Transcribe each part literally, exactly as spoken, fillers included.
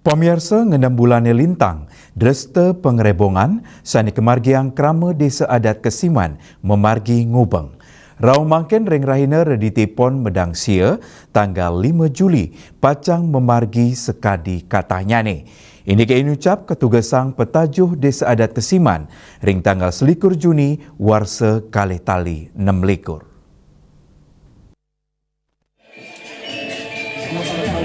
Pamiarsa, ngenem bulane lintang, dresta Pengerebongan sane kamargiang krama Desa Adat Kesiman mamargi ngubeng. Rauh mangkin ring rahina Redite Pon Medang Sia, tanggal lima Juli, pacang mamargi sakadi katahnyane. Indike inucap katugesang petajuh Desa Adat Kesiman ring tanggal selikur Juni warsa kalih tali nem likur.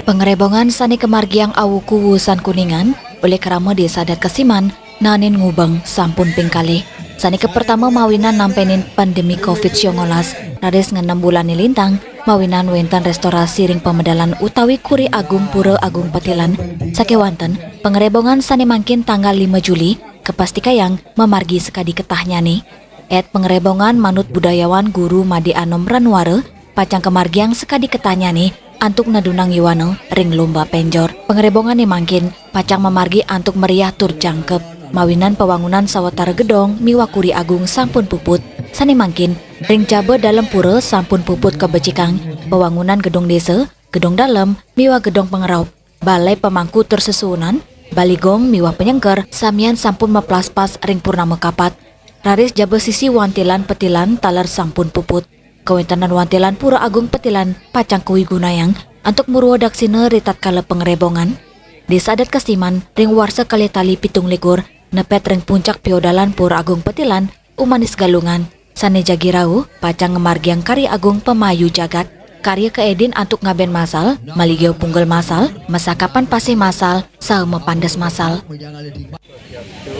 Pengerebongan sane kamargiang awuku wusan Kuningan olih krama Desa Adat Kesiman naenin ngubeng sampun ping kalih. Sane kapertama mawinan nampenin pandemi covid sembilan belas, raris ngenem bulane lintang mawinan wenten restorasi ring pamedalan utawi Kuri Agung Pura Agung Petilan. Sakewanten, pengerebongan sane mangkin tanggal lima Juli kapastikayang mamargi sakadi katahnyane. Et pengerebongan manut budayawan Guru Made Anom Ranuara pacang kamargiang sakadi katahnyane antuk nedunang yuana ring lomba penjor. Pengerebongane mangkin pacang mamargi antuk meriah tur jangkep. Mawinan pawangunan sawatara gedong miwah Kuri Agung sampun puput. Sane mangkin ring jaba dalem pura sampun puput kabecikang. Pawangunan gedong desa, gedong dalem, miwah gedong pangraup, balai pamangku tur sesuunan, baligong miwah panyengker samian sampun maplaspas ring purnama kapat. Raris jaba sisi wantilan petilan taler sampun puput. Kawentenan wantilan Pura Agung Petilan pacang kawigunayang antuk murwa daksina ritatkala pengerebongan. Desa Adat Kesiman ring warsa kalih tali pitung likur nepet ring puncak piodalan Pura Agung Petilan, Umanis Galungan, sane jagi rauh pacang ngamargiang karya agung pamayu jagat, karya kaedin antuk ngaben masal, maligiau punggel masal, masakapan pasih masal, saha mapandes masal. Itu,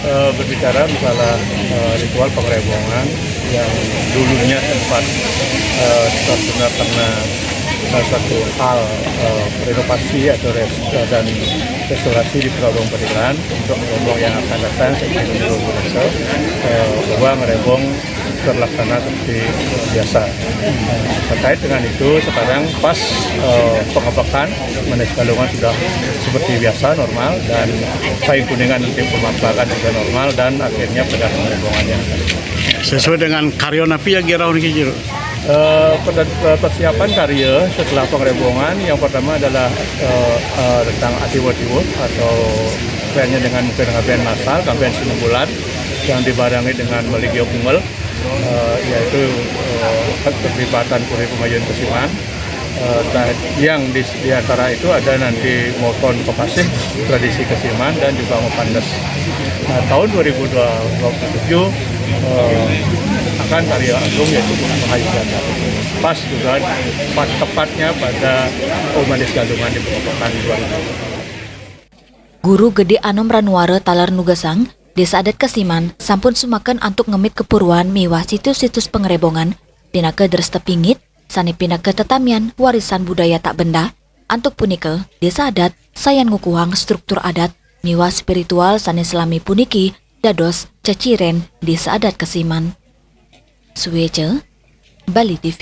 eh, berbicara masalah, eh, ritual pengerebongan yang dulunya sempat, eh, terdengar pernah, eh, suatu hal, eh, renovasi atau res-, dan restorasi di Pura Agung Petilan untuk gelombang yang akan datang, seperti dulu, eh, uang rebong terlaksana seperti biasa. Terkait dengan itu, sekarang pas, eh, pengepakan, Manis Galungan sudah seperti biasa, normal, dan Payung Kuningan untuk pemapakan juga normal, dan akhirnya pada pengerebongannya. Sesuai dengan karya napi yang girau niki, Jero? Eh, pada, eh, persiapan karya setelah pengerebongan, yang pertama adalah, eh, eh, tentang atiwa-tiwa atau kayaknya dengan mungkin ngaben masal, ngaben sinembulan yang dibarengi dengan maligiau punggel, eh, yaitu, eh, keterlibatan Puri Pamayun Kesiman. Eh, ta-, yang di, di antara itu ada nanti moton kepasih, tradisi Kesiman, dan juga mapandes. Nah, tahun dua ribu dua puluh tujuh, eh, akan karya agung yaitu Mahayu Jagat. Pas juga, pas tepatnya pada Umanis Galungan di Pekopokan dua ribu. Guru Gede Anom Ranuara taler nugesang, Desa Adat Kesiman sampun sumaken antuk ngemit kapurwan miwah situs-situs pengerebongan, pinaka dresta pingit, sane pinaka tetamian warisan budaya tak benda. Antuk punika, Desa Adat sayan ngukuhang struktur adat miwah spiritual sane selami puniki dados ceciren Desa Adat Kesiman. Sueca, Bali T V.